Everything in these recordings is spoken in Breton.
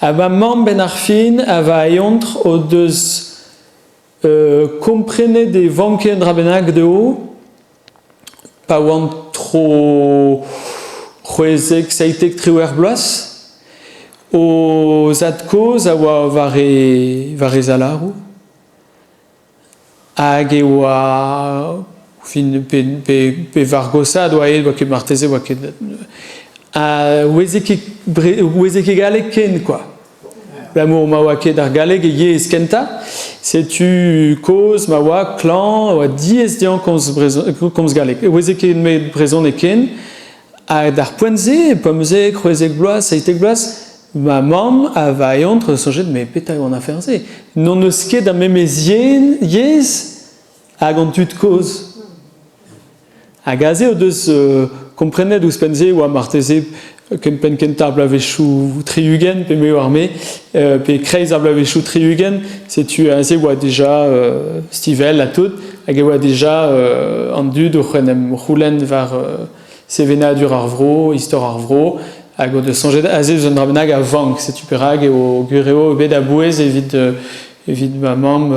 Ha ma mamm 'benn ar fin ha va eontr o deus komprenet e vanke un dra bennak dezho pa oant tro 16, 17, 18 bloaz. O zad-kozh a oa war e war e zalaroù hag e oa fin pe pe pe war goshaat oa aet, oa ket marteze oa ket ha 'oueze ket 'oueze ket galleg ken kwa. Abalamour ma oa ket ar galleg e yezh kentañ, setu kozh ma oa klañv, oa diaes dezhañ komz komz galleg. Ne oueze ket met brezhoneg ken. Ha d'ar poent-se, 15, 16 bloaz, 17 bloaz, ma mamm ha va eontr soñjet met petra eo an afer-se? N'hon eus ket ar memes yezh hag an tud kozh. Hag aze o deus komprenet ouzhpenn-se e oa marteze kempenn kentañ ar bloavezhioù 60 pe me oar me, pe kreiz ar bloavezhioù 60, setu aze e oa dija Stivell ha tout, hag e oa dija an dud oc'h en em c'houlenn war sevenadur ar vro, istor ar vro, hag o deus soñjet aze eus un dra bennak a vank, setu perak eo gwir eo bet a-bouez evit evit ma mamm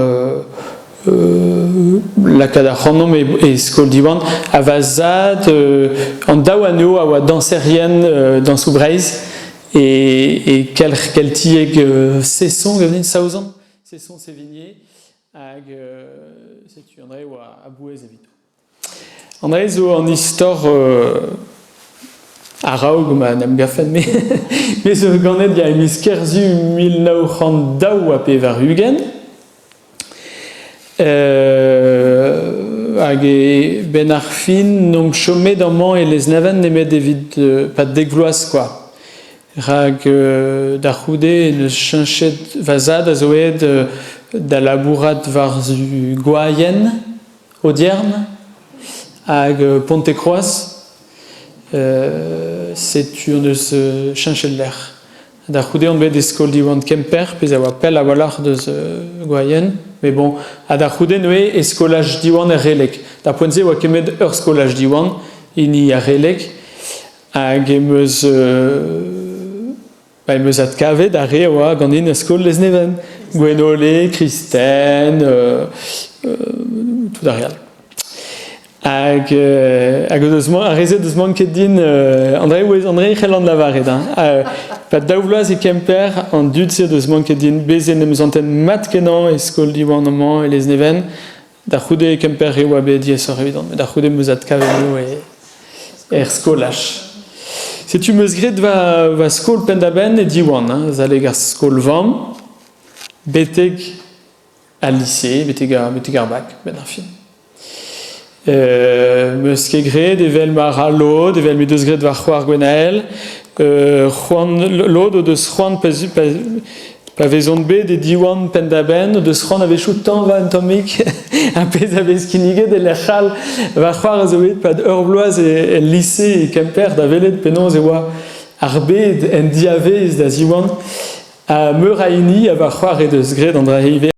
lakaat ac'hanomp e skol Diwan. Ha va zad, an daou anezho a oa dañserien dañsoù Breizh e kelc'h keltiek Cesson, ganin Saozon, Cesson-Sévigné, hag setu André oa a-bouez evito. André zo an istor a-raok ma 'n em gafen-me. Me zo ganet ya e miz Kerzu 1982. Hag e benn ar fin n'omp chomet amañ e Lesneven nemet evit pad dek vloaz kwa. Rak da c'houde en deus cheñchet va zad a zo aet da labourat war-zu Gwaien. Audierne hag Pontekroaz. Setu hon eus cheñchet lec'h. Da c'houde on bet e skol Diwan Kemper, pezh a oa pell a-walc'h deus Gwaien. Mais bon, ha da c'houde neuze e skolaj Diwan er Releg. D'ar poent-se e oa kemet ur skolaj Diwan, hini ar Releg. Hag em eus Ba em eus adkavet ar re a oa ganin er skol Lesneven. Gwenole, Kristen, tout ar re all. Hag, hag o deus ar re-se deus manket din André, André c'hellan lavaret. Hein. Pa daou vloaz e Kemper, an dud-se deus manket din bez en em santen mat-kenañ e skol Diwan amañ e Lesneven. Da c'houde e Kemper e oa bet diaesoc'h evidon, met da c'houde 'm eus adkavet eo er skolaj. Setu 'm eus graet va, va skol penn-da-benn e Diwan, hein, azalek ar skol-vamm, betek al lise, betek ar, betek ar bak, benn ar fin. 'M eus ket graet evel ma ra lod, evel m'he deus graet va c'hoar Gwenael. C'hoant, lod o deus c'hoant pa, pa, Pa vezont bet e Diwan penn-da-benn o deus c'hoant a-wechoù tañva un tammig ar pezh a vez kinniget e lec'h all. Va c'hoar a zo bet pad ur bloaz el lise e Kemper da welet penaos e oa ar bed en diavaez da Ziwan. Ha meur a hini a va c'hoar he deus graet an dra ivez.